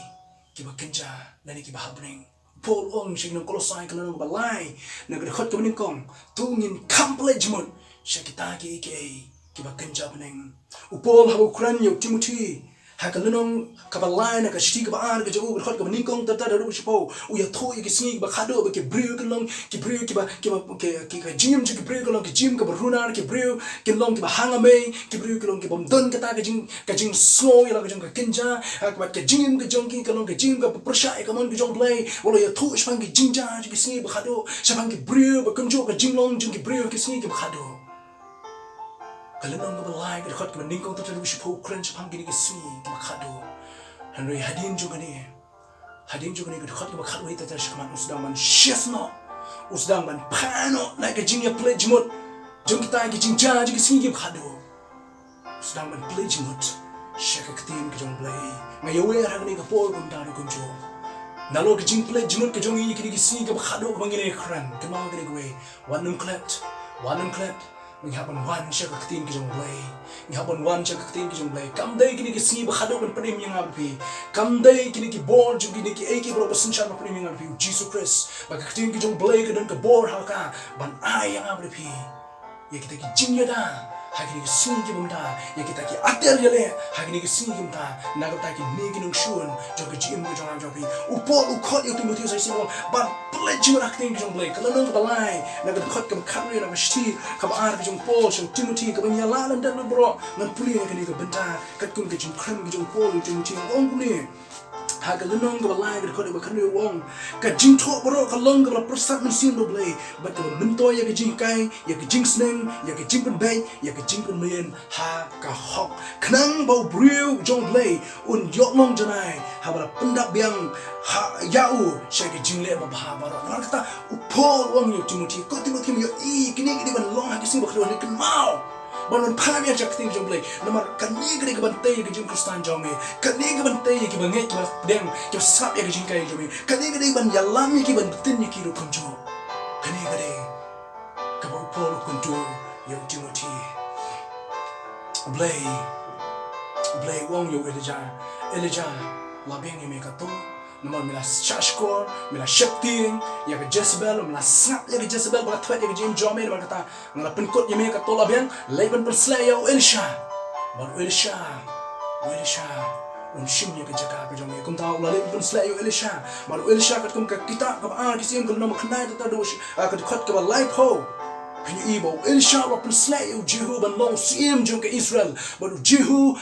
kiba kynja lane kiba hap bneng. Paul u ong sha ki nong Kolosai ka lynnong kaba lai, na ka dkhot kaba nyngkong, to ngin kham pynleit jingmut sha kita kiei kiei kiba kynja bneng. U Paul haba u kren ïa u Timothi ha ka lynnong kaba lai na ka shithi kaba ar ka jong u, ka dkhot kaba nyngkong ter ter haduh shiphew, u ïathuh ïa ki sngi kiba khadduh ba ki briew kin long ki briew kiba, kiba, ki, ki, ka jingim jong ki briew kin long ka jingim kaba runar, ki briew kin long kiba hangmei, ki briew kin long kibym don kata ka jing, ka jingsngew ïa la ka jong ka kynja, ha kaba ka jingim ka jong ki kan long ka jingim kaba pyrshah ïa ka mon ka jong U Blei. U la ïathuh shaphang ki jingjia jong ki sngi ba khadduh, shaphang ki briew, ba kumjuh ka jinglong jong ki briew ki sngi kiba khadduh. Ka lynnong kaba lai ka dkhot kaba nyngkong ter ter haduh shiphew u kren shaphang kine ki sngi kiba khadduh. Hynrei hadien jong kane, hadien jong kane ka dkhot kaba khatwei ter ter shakhmat, u sdang ban shift noh, u sdang ban phai noh na ka jingïapynleit jingmut jong kita ki jingjia jong ki sngi kiba khadduh. U sdang ban pynleit jingmut sha ka ktien ka jong U Blei. Nga ïawer ha kane ka por kumta ruh kumjuh, nalor ka jingpynleit jingmut ka jong ngi ïa kine ki sngi kiba khadduh kaba ngi la ïakren, kynmaw kane kawei, wat nym klet, wat nym klet Ngi hap ban wan sha ka ktien ki jong Blei. Ngi hap ban wan sha ka ktien ki jong Blei. Kam dei kine ki sngi ba khadduh ban pynim ïa nga bad phi. Kam dei kine ki bor jong kine kiei kiei baroh ba synshar ban pynim ïa nga bad phi. U Jisu Khrist. Ba ka ktien ki jong Blei ka don ka bor ha ka ban ai ïa nga bad phi ïa kita ki jingïada ha kine ki sngi ki bynta, ïa kita ki atiar ïaleh ha kine ki sngi ki bynta. Na ka bynta kine ki nongshun jong ka jingim ka jong nga jong phi. U Paul u khot ïa u Timothi sa shisien, ban pynleit jingmut ha ka ktien ka jong Blei. Ka lynnong kaba lai, na ka dkhot kaba khathynriew, na ka shithi kaba ar ka jong u Paul sha u Timothi, kaba ngi ïa lah lyndet lut baroh. Ngan pule ïa kane ka bynta katkum ka jingkren ka jong u Paul ïa u Timothi, u ong kumne. Ha ka lynnong kaba lai, ka dkhot kaba khathynriew, u ong: Ka jingthoh baroh ka long kaba la pyrsad mynsiem da U Blei, bad kaba myntoi ïa ka jinghikai, ïa ka jingsneng, ïa ka jingpynbeit, ïa ka jingpynmlien ha ka hok, khnang ba u briew jong U Blei un ïoh long janai haba la pyndap biang ha ïa u sha ka jingleh babha baroh. Namar kata u Paul u ong ïa u Timothi, ko Timothi, me ïohi kine ki dei ban long ha ki sngi ba khadduh, ne kynmaw ban wan phai biang sha ka ktien jong U Blei. Namar kane ka dei kaban tei ïa ka jingkhristan jong me. Kane kaban tei ïa kiba ngeit, kiba pdiang, kiba sngap ïa ka jinghikai jong me. Kane ka dei ban ïalam ïa ki, ban btin ïa ki ruh kumjuh. Kane ka dei kaba u Paul u kyntu ïa u Timothi. U Blei, U Blei u ong ïa u Elijah, Elijah, la biang ïa me kato. Namar me la shahshkor, me la sheptieng ïa ka Jezebel, me la sngap ïa ka Jezebel ba ka thwet ïa ka jingim jong me. Namar kata nga la pynkut ïa me kato, la biang, leit ban pynsleh ïa u Elisha. Bad u Elisha, u Elisha un shim ïa ka jaka ka jong me. Kumta u la leit ban pynsleh ïa u Elisha. Bad u Elisha, katkum ka kitab kaba ar ki Syiem ka lynnong khyndai, tang tang da u shi-, ah, ka dkhot kaba laiphew, phin ïohi ba u Elisha u la pynsleh ïa u Jehu ban long u syiem jong ka Israel. Bad u Jehu,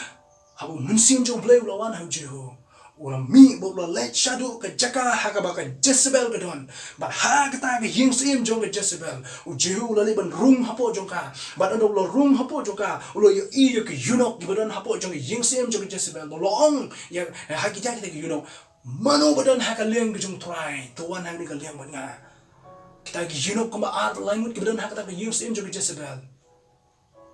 haba u Mynsiem jong U Blei u la wan ha u Jehu, u la mih bad u la leit shaduh ka jaka ha kaba ka Jezebel ka don. Bad ha kata ka ïing syiem jong ka Jezebel, u Jehu u la leit ban rung hapoh jong ka. Bad ynda u la rung hapoh jong ka, u la ïohi ïa ki eunuch kiba don hapoh jong ka ïing syiem jong ka Jezebel. Bad u la ong ïa, ha kita kita ki eunuch, mano ba don ha ka liang ka jong U Trai, to wan hangne ha ka liang bad nga. Kita ki eunuch kumba ar ba lai ngut kiba don ha kata ka ïing syiem jong ka Jezebel,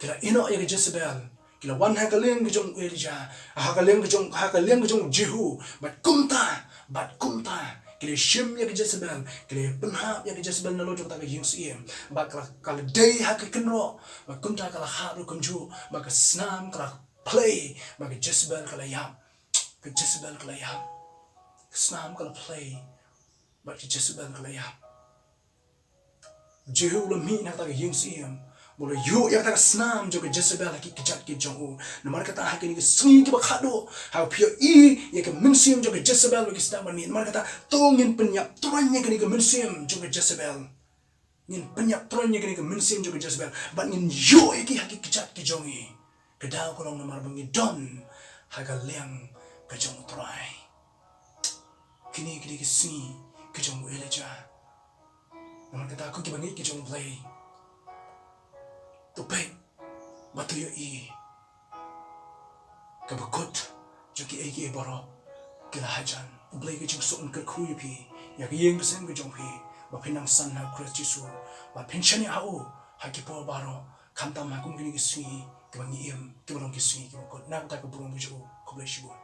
ki la ïehnoh ïa ka Jezebel. Ki la wan ha ka liang ka jong u Elijah, ha ka liang ka jong, ha ka liang ka jong u Jehu. Bad kumta, bad kumta, ki la shim ïa ka Jezebel, ki la pynhap ïa ka Jezebel nalor jong kata ka ïing syiem. Bad ka la, ka la dei ha ka kynroh, bad kumta ka la hap ruh kumjuh, bad ka snam ka la phlei, bad ka Jezebel ka la ïap. Ka Jezebel ka la ïap. Ka snam ka la phlei, bad ka Jezebel ka la ïap. Jehu u la mih na kata ka ïing syiem, bad u la ïuh ïa kata ka snam jong ka Jezebel ha ki kjat ki jong u. Namar kata ha kine ki sngi kiba khadduh, haba phi ïohi ïa ka mynsiem jong ka Jezebel ba ki sdang ban mih, namar kata to ngin pynïap tyrwa ïa kane ka mynsiem jong ka Jezebel. Ngin pynïap tyrwa ïa kane ka mynsiem jong ka Jezebel. Bad ngin ïuh ïa ki ha ki kjat ki jong ngi. Ka daw ka long namar ba ngi don ha ka liang ka jong u Trai. Kine ki dei ki sngi ki jong u Elijah. Namar kata ko kiba ngeit ki jong u Blei, to peit bad to ïohi kaba kut jong kiei kiei baroh ki la hajan. U Blei ka jingsuk un kyrkhu ïa phi, ïa ka ïing ka sem ka jong phi, ba phin nang san ha u Khrist Jisu, ba phin shaniah ha u ha ki por baroh, khamtam ha kum kine ki sngi kiba ngi im, kiba long ki sngi kiba kut. Na kata ka burom ka jong u. Khublei shibun.